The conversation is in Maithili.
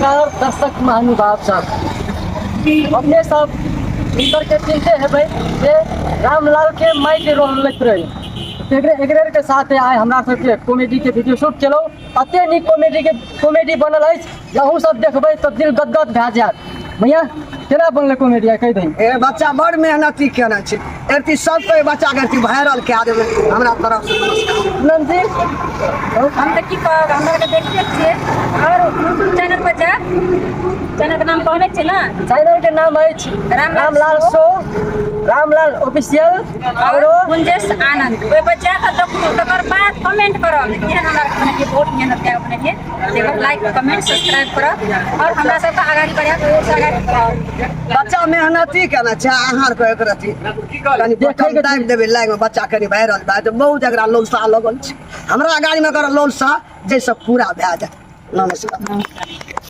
नमस्कार दर्शक महानुभाव सब। अपने सब हिनकर के चिन्हते हेबै जे रामलाल के माई के रोल लैत रही। एकरे एकरे के साथ आइ हमरा सबके कॉमेडी के वीडियो शूट केलहुँ। एते नीक कॉमेडी के कॉमेडी बनल अछि जे अहूँ सब देखबै तऽ दिल गदगद भए जायत। भैया, केना बनलै कॉमेडी, आइ कहि दही। ए बच्चा बड़ मेहनती केने छै। एरती सब कोई बच्चा के एरती वायरल कए देबै, हमरा तरफ से नमस्कार। पूनम जी। हम तऽ की कहब, हमरा आरके देखते छियै और यूट्यूब चैनल पर जायब। चैनल के नाम कहने छियै ने? चैनल के नाम अछि रामलाल रामलाल शो, रामलाल ऑफिशियल और औरो गुंजेश आनंद। ओहि पर जाकऽ देखू, तकर बाद कमेंट करब जे केहन हमरा आरके बनेलियै। बहुत मेहनत कए कऽ बनेलियै। लाइक, कमेंट, सब्सक्राइब करब और हमरा सबके आगाड़ी बढ़ायब, ओहिसँ आगाड़ी बढ़ायब। बच्चा मेहनती केने छै। अहाँ आरके एक रति कनि देखै के दाबि देबै लाइक में, बच्चा कनि वायरल भए जेतै। बहुत एकरा लोलसा लगल छै। हमरा गाड़ीमे एकर लोलसा जाहिसँ पूरा भए जाय। नमस्कार।